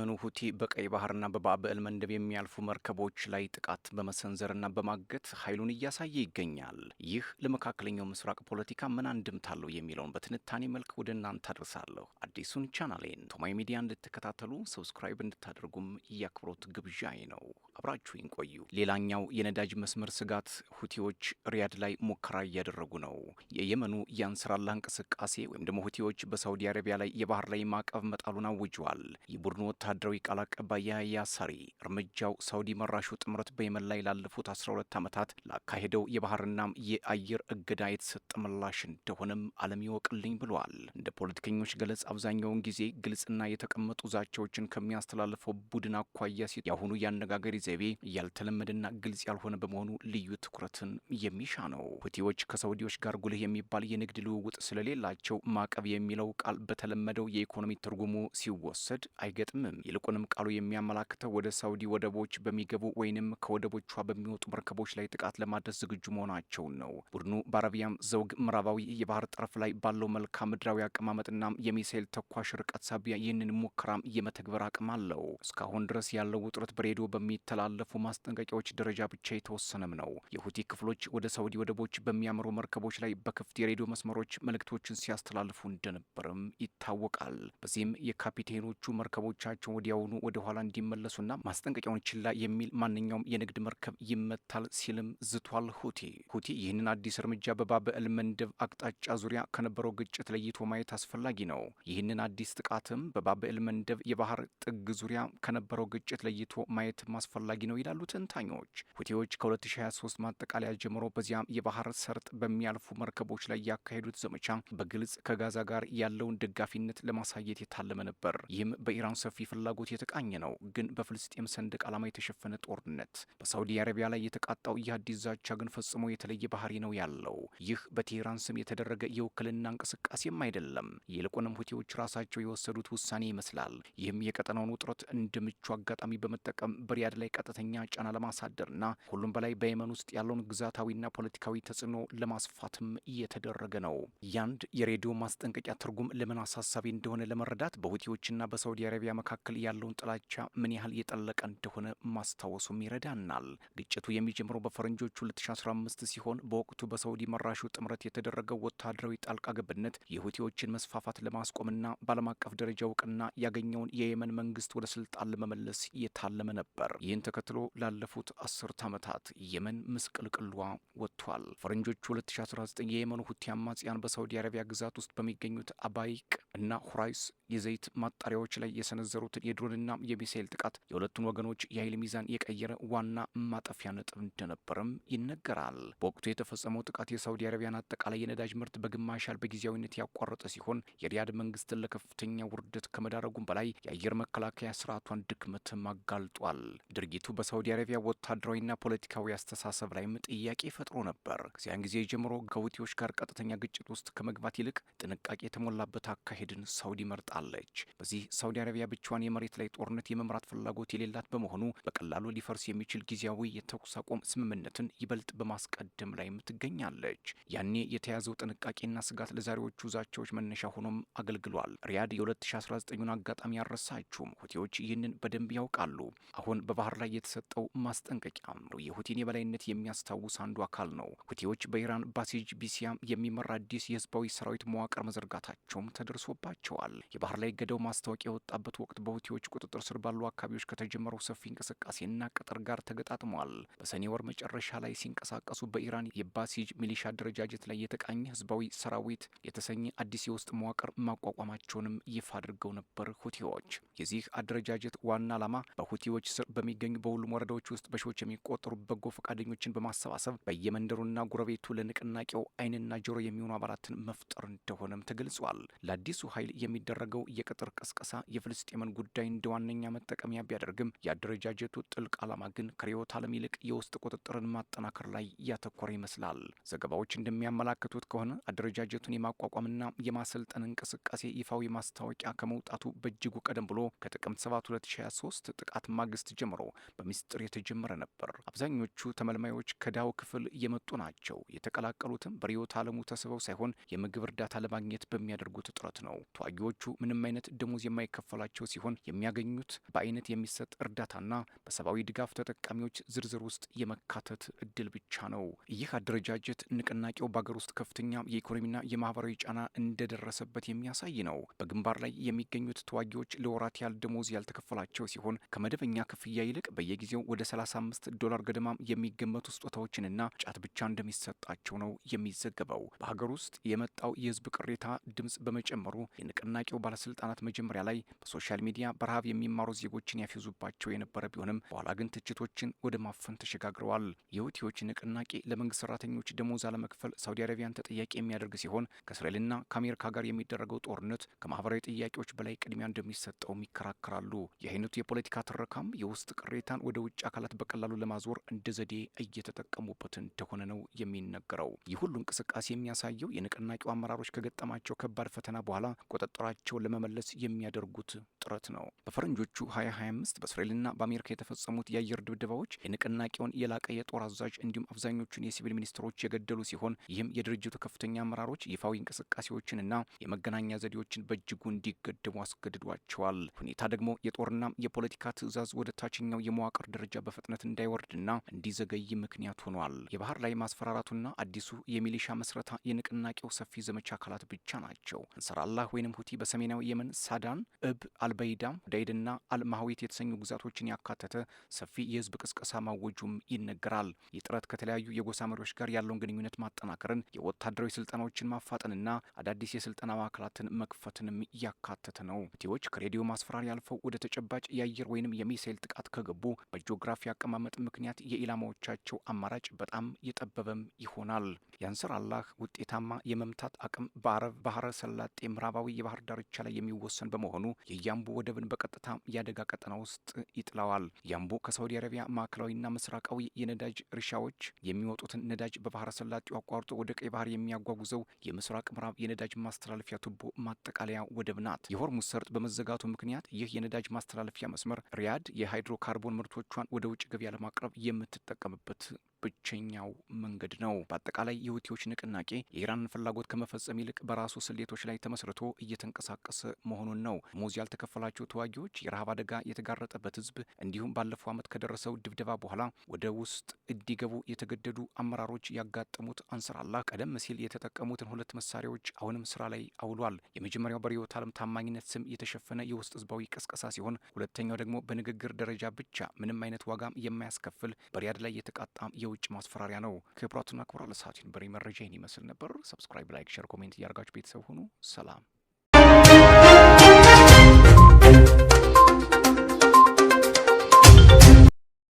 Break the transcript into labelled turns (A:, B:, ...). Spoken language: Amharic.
A: የየመኑ ሁቲ በቀይ ባህርና በባብኤል መንደብ የሚያልፉ መርከቦች ላይ ጥቃት በመሰንዘርና በማገት ኃይሉን እያሳየ ይገኛል። ይህ ለመካከለኛው ምስራቅ ፖለቲካ ምን አንድምታ አለው የሚለውን በትንታኔ መልክ ወደ እናንተ አድርሳለሁ። አዲሱን ቻናሌን ቶማይ ሚዲያ እንድትከታተሉ subscribe እንድታደርጉም የአክብሮት ግብዣዬ ነው። አብራችሁኝ ቆዩ። ሌላኛው የነዳጅ መስመር ስጋት፣ ሁቲዎች ሪያድ ላይ ሙከራ እያደረጉ ነው። የየመኑ የአንሳሩላህ እንቅስቃሴ ወይም ደግሞ ሁቲዎች በሳውዲ አረቢያ ላይ የባህር ላይ ማዕቀብ መጣሉን አውጀዋል። የቡድኑ ወታደራዊ ቃል አቀባይ ያህያ ሳሪ እርምጃው ሳውዲ መራሹ ጥምረት በየመን ላይ ላለፉት 12 ዓመታት ላካሄደው የባህርና የአየር እገዳ የተሰጠ ምላሽ እንደሆነም ዓለም ይወቅልኝ ብለዋል። እንደ ፖለቲከኞች ገለጻ አብዛኛውን ጊዜ ግልጽና የተቀመጡ ዛቻዎችን ከሚያስተላልፈው ቡድን አኳያ የአሁኑ የአነጋገር ዘይቤ ያልተለመደና ግልጽ ያልሆነ በመሆኑ ልዩ ትኩረትን የሚሻ ነው። ሁቲዎች ከሳውዲዎች ጋር ጉልህ የሚባል የንግድ ልውውጥ ስለሌላቸው ማዕቀብ የሚለው ቃል በተለመደው የኢኮኖሚ ትርጉሙ ሲወሰድ አይገጥምም። ይልቁንም ቃሉ የሚያመላክተው ወደ ሳውዲ ወደቦች በሚገቡ ወይንም ከወደቦቿ በሚወጡ መርከቦች ላይ ጥቃት ለማድረስ ዝግጁ መሆናቸውን ነው። ቡድኑ በአረቢያም ዘውግ ምዕራባዊ የባህር ጠረፍ ላይ ባለው መልክዓ ምድራዊ አቀማመጥና የሚሳኤል ተኳሽ ርቀት ሳቢያ ይህንን ሙከራም የመተግበር አቅም አለው። እስካሁን ድረስ ያለው ውጥረት በሬዲዮ በሚተላለፉ ማስጠንቀቂያዎች ደረጃ ብቻ የተወሰነም ነው። የሁቲ ክፍሎች ወደ ሳውዲ ወደቦች በሚያመሩ መርከቦች ላይ በክፍት የሬዲዮ መስመሮች መልእክቶችን ሲያስተላልፉ እንደነበርም ይታወቃል። በዚህም የካፒቴኖቹ መርከቦቻቸውን ወዲያውኑ ወደ ኋላ እንዲመለሱና ማስጠንቀቂያውን ችላ የሚል ማንኛውም የንግድ መርከብ ይመታል ሲልም ዝቷል። ሁቲ ይህንን አዲስ እርምጃ በባብኤል መንደብ አቅጣጫ ዙሪያ ከነበረው ግጭት ለይቶ ማየት አስፈላጊ ነው። ይህንን አዲስ ጥቃትም በባብኤል መንደብ የባህር ጥግ ዙሪያ ከነበረው ግጭት ለይቶ ማየት አስፈላጊ ነው ይላሉ ተንታኞች። ሁቲዎች ከ2023 ማጠቃለያ ጀምሮ በዚያም የባህር ሰርጥ በሚያልፉ መርከቦች ላይ ያካሄዱት ዘመቻ በግልጽ ከጋዛ ጋር ያለውን ደጋፊነት ለማሳየት የታለመ ነበር። ይህም በኢራን ሰፊ ፍላጎት የተቃኘ ነው። ግን በፍልስጤም ሰንደቅ ዓላማ የተሸፈነ ጦርነት በሳውዲ አረቢያ ላይ የተቃጣው ይህ አዲስ ዛቻ ግን ፈጽሞ የተለየ ባህሪ ነው ያለው። ይህ በቴህራን ስም የተደረገ የውክልና እንቅስቃሴም አይደለም። ይልቁንም ሁቲዎች ራሳቸው የወሰዱት ውሳኔ ይመስላል። ይህም የቀጠናውን ውጥረት እንደ ምቹ አጋጣሚ በመጠቀም በሪያድ ላይ ቀጥተኛ ጫና ለማሳደርና ሁሉም በላይ በየመን ውስጥ ያለውን ግዛታዊና ፖለቲካዊ ተጽዕኖ ለማስፋትም እየተደረገ ነው። ያንድ የሬዲዮ ማስጠንቀቂያ ትርጉም ለምን አሳሳቢ እንደሆነ ለመረዳት በሁቲዎችና በሳውዲ አረቢያ መካከል ያለውን ጥላቻ ምን ያህል የጠለቀ እንደሆነ ማስታወሱም ይረዳናል። ግጭቱ የሚጀምረው በፈረንጆቹ 2015 ሲሆን በወቅቱ በሳውዲ መራሹ ጥምረት የተደረገው ወታደራዊ ጣልቃ ገብነት የሁቲዎችን መስፋፋት ለማስቆምና በዓለም አቀፍ ደረጃ እውቅና ያገኘውን የየመን መንግስት ወደ ስልጣን ለመመለስ የታለመ ነበር። ይህን ተከትሎ ላለፉት 10 ዓመታት የመን ምስቅልቅሏ ወጥቷል። ፈረንጆቹ 2019 የየመኑ ሁቲ አማጽያን በሳውዲ አረቢያ ግዛት ውስጥ በሚገኙት አባይቅ እና ሁራይስ የዘይት ማጣሪያዎች ላይ የሰነዘሩትን የድሮንና የሚሳኤል ጥቃት የሁለቱን ወገኖች የኃይል ሚዛን የቀየረ ዋና ማጠፊያ ነጥብ እንደነበርም ይነገራል። በወቅቱ የተፈጸመው ጥቃት የሳውዲ አረቢያን አጠቃላይ የነዳጅ ምርት በግማሽ ያህል በጊዜያዊነት ያቋረጠ ሲሆን የሪያድ መንግስትን ለከፍተኛ ውርደት ከመዳረጉም በላይ የአየር መከላከያ ስርዓቷን ድክመትም አጋልጧል። ድርጊቱ በሳውዲ አረቢያ ወታደራዊና ፖለቲካዊ አስተሳሰብ ላይም ጥያቄ ፈጥሮ ነበር። ከዚያን ጊዜ ጀምሮ ከሁቲዎች ጋር ቀጥተኛ ግጭት ውስጥ ከመግባት ይልቅ ጥንቃቄ የተሞላበት አካሄድን ሳውዲ መርጣለች። በዚህ ሳውዲ አረቢያ ብቻዋን የመሬት ላይ ጦርነት የመምራት ፍላጎት የሌላት በመሆኑ በቀላሉ ሊፈርስ የሚችል ጊዜያዊ የተኩስ አቁም ስምምነትን ይበልጥ በማስቀደም ላይም ትገኛለች። ያኔ የተያዘው ጥንቃቄና ስጋት ለዛሬዎቹ ዛቻዎች መነሻ ሆኖም አገልግሏል። ሪያድ የ2019ን አጋጣሚ አልረሳችውም። ሁቲዎች ይህንን በደንብ ያውቃሉ። አሁን በባህር ላይ የተሰጠው ማስጠንቀቂያ የሁቲን የበላይነት የሚያስታውስ አንዱ አካል ነው። ሁቲዎች በኢራን ባሲጅ ሚሊሺያ የሚመራ አዲስ የህዝባዊ ሰራዊት መዋቅር መዘርጋታቸውም ተደርሶባቸዋል። የባህር ላይ እገዳው ማስታወቂያ የወጣበት ወቅት በሁቲዎች ቁጥጥር ስር ባሉ አካባቢዎች ከተጀመረው ሰፊ እንቅስቃሴና ቅጥር ጋር ተገጣጥሟል። በሰኔ ወር መጨረሻ ላይ ሲንቀሳቀሱ በኢራን የባሲጅ ሚሊሻ አደረጃጀት ላይ የተቃኘ ህዝባዊ ሰራዊት የተሰኘ አዲስ የውስጥ መዋቅር ማቋቋማቸውንም ይፋ አድርገው ነበር ሁቲዎች። የዚህ አደረጃጀት ዋና ዓላማ በሁቲዎች ስር በሚገኙ በሁሉም ወረዳዎች ውስጥ በሺዎች የሚቆጠሩ በጎ ፈቃደኞችን በማሰባሰብ በየመንደሩና ጎረቤቱ ለንቅናቄው ዓይንና ጆሮ የሚሆኑ አባላትን መፍጠር እንደሆነም ተገልጿል። ለአዲሱ ኃይል የሚደረገው የቅጥር ቅስቀሳ የፍልስጤምን ጉዳይ እንደ ዋነኛ መጠቀሚያ ቢያደርግም የአደረጃጀቱ ጥልቅ ዓላማ ግን ከርዕዮተ ዓለም ይልቅ የውስጥ ቁጥጥርን ማጠናከር ላይ ያተኮረ ይመስላል። ዘገባዎች እንደሚያመላክቱት ከሆነ አደረጃጀቱን የማቋቋምና የማሰልጠን እንቅስቃሴ ይፋዊ ማስታወቂያ ከመውጣቱ በእጅጉ ቀደም ብሎ ከጥቅምት 7 2023 ጥቃት ማግስት ጀምሮ በሚስጥር የተጀመረ ነበር። አብዛኞቹ ተመልማዮች ከድሃው ክፍል የመጡ ናቸው። የተቀላቀሉትም በርዕዮተ ዓለሙ ተስበው ሳይሆን የምግብ እርዳታ ለማግኘት በሚያደርጉት ጥረት ነው። ተዋጊዎቹ ምንም አይነት ደሞዝ የማይከፈላቸው ሲሆን ሲሆን የሚያገኙት በአይነት የሚሰጥ እርዳታና በሰብአዊ ድጋፍ ተጠቃሚዎች ዝርዝር ውስጥ የመካተት እድል ብቻ ነው። ይህ አደረጃጀት ንቅናቄው በአገር ውስጥ ከፍተኛ የኢኮኖሚና የማህበራዊ ጫና እንደደረሰበት የሚያሳይ ነው። በግንባር ላይ የሚገኙት ተዋጊዎች ለወራት ያህል ደሞዝ ያልተከፈላቸው ሲሆን ከመደበኛ ክፍያ ይልቅ በየጊዜው ወደ $35 ገደማ የሚገመቱ ስጦታዎችንና ጫት ብቻ እንደሚሰጣቸው ነው የሚዘገበው። በሀገር ውስጥ የመጣው የህዝብ ቅሬታ ድምጽ በመጨመሩ የንቅናቄው ባለስልጣናት መጀመሪያ ላይ በ social media በረሃብ የሚማሩ ዜጎችን ያፌዙባቸው የነበረ ቢሆንም በኋላ ግን ትችቶችን ወደ ማፈን ተሸጋግረዋል። የሁቲዎች ንቅናቄ ለመንግስት ሰራተኞች ደሞዝ አለመክፈል ሳውዲ አረቢያን ተጠያቂ የሚያደርግ ሲሆን ከእስራኤልና ከአሜሪካ ጋር የሚደረገው ጦርነት ከማህበራዊ ጥያቄዎች በላይ ቅድሚያ እንደሚሰጠውም ይከራከራሉ። ይህ አይነቱ የፖለቲካ ትረካም የውስጥ ቅሬታን ወደ ውጭ አካላት በቀላሉ ለማዞር እንደ ዘዴ እየተጠቀሙበት እንደሆነ ነው የሚነገረው። ይህ ሁሉ እንቅስቃሴ የሚያሳየው የንቅናቄው አመራሮች ከገጠማቸው ከባድ ፈተና በኋላ ቁጥጥራቸውን ለመመለስ የሚያደርጉት ጥረት ነው። በፈረንጆቹ 2025 በእስራኤልና በአሜሪካ የተፈጸሙት የአየር ድብደባዎች የንቅናቄውን የላቀ የጦር አዛዥ እንዲሁም አብዛኞቹን የሲቪል ሚኒስትሮች የገደሉ ሲሆን ይህም የድርጅቱ ከፍተኛ አመራሮች ይፋዊ እንቅስቃሴዎችንና የመገናኛ ዘዴዎችን በእጅጉ እንዲገድቡ አስገድዷቸዋል። ሁኔታ ደግሞ የጦርና የፖለቲካ ትዕዛዝ ወደ ታችኛው የመዋቅር ደረጃ በፍጥነት እንዳይወርድና እንዲዘገይ ምክንያት ሆኗል። የባህር ላይ ማስፈራራቱና አዲሱ የሚሊሻ መስረታ የንቅናቄው ሰፊ ዘመቻ አካላት ብቻ ናቸው። አንሳር አላህ ወይንም ሁቲ በሰሜናዊ የመን ሳዳን፣ እብ አልበይዳ፣ ሁዳይድና አልማህዊት የተሰኙ ግዛቶችን ያካተተ ሰፊ የህዝብ ቅስቀሳ ማወጁም ይነገራል። ይህ ጥረት ከተለያዩ የጎሳ መሪዎች ጋር ያለውን ግንኙነት ማጠናከርን፣ የወታደራዊ ስልጠናዎችን ማፋጠንና አዳዲስ የስልጠና ማዕከላትን መክፈትንም ያካተተ ነው። ሁቲዎች ከሬዲዮ ማስፈራሪያ አልፈው ወደ ተጨባጭ የአየር ወይንም የሚሳኤል ጥቃት ከገቡ በጂኦግራፊ አቀማመጥ ምክንያት የኢላማዎቻቸው አማራጭ በጣም የጠበበም ይሆናል። የአንሳር አላህ ውጤታማ የመምታት አቅም በአረብ ባህረ ሰላጤ ምዕራባዊ የባህር ዳርቻ ላይ የሚወሰን በመሆኑ የያምቡ ወደብን በቀጥታ የአደጋ ቀጠና ውስጥ ይጥለዋል። ያምቡ ከሳውዲ አረቢያ ማዕከላዊና ምስራቃዊ የነዳጅ እርሻዎች የሚወጡትን ነዳጅ በባህረ ሰላጤው አቋርጦ ወደ ቀይ ባህር የሚያጓጉዘው የምስራቅ ምዕራብ የነዳጅ ማስተላለፊያ ቱቦ ማጠቃለያ ወደብ ናት። የሆርሙዝ ሰርጥ በመዘጋቱ ምክንያት ይህ የነዳጅ ማስተላለፊያ መስመር ሪያድ የሃይድሮካርቦን ምርቶቿን ወደ ውጭ ገበያ ለማቅረብ የምትጠቀምበት ብቸኛው መንገድ ነው። በአጠቃላይ የሁቲዎች ንቅናቄ የኢራንን ፍላጎት ከመፈጸም ይልቅ በራሱ ስሌቶች ላይ ተመስርቶ እየተንቀሳቀሰ መሆኑን ነው። ደሞዝ ያልተከፈላቸው ተዋጊዎች፣ የረሃብ አደጋ የተጋረጠበት ህዝብ እንዲሁም ባለፈው ዓመት ከደረሰው ድብደባ በኋላ ወደ ውስጥ እንዲገቡ የተገደዱ አመራሮች ያጋጠሙት አንሳር አላህ ቀደም ሲል የተጠቀሙትን ሁለት መሳሪያዎች አሁንም ስራ ላይ አውሏል። የመጀመሪያው በርዕዮተ ዓለም ታማኝነት ስም የተሸፈነ የውስጥ ህዝባዊ ቅስቀሳ ሲሆን፣ ሁለተኛው ደግሞ በንግግር ደረጃ ብቻ ምንም አይነት ዋጋም የማያስከፍል በሪያድ ላይ የተቃጣ የውጭ ማስፈራሪያ ነው። ክቡራትና ክቡራን፣ ለሰዓቱ የነበረኝ መረጃ ይህን ይመስል ነበር። Subscribe፣ like፣ share፣ comment እያደረጋችሁ ቤተሰብ ሁኑ። ሰላም።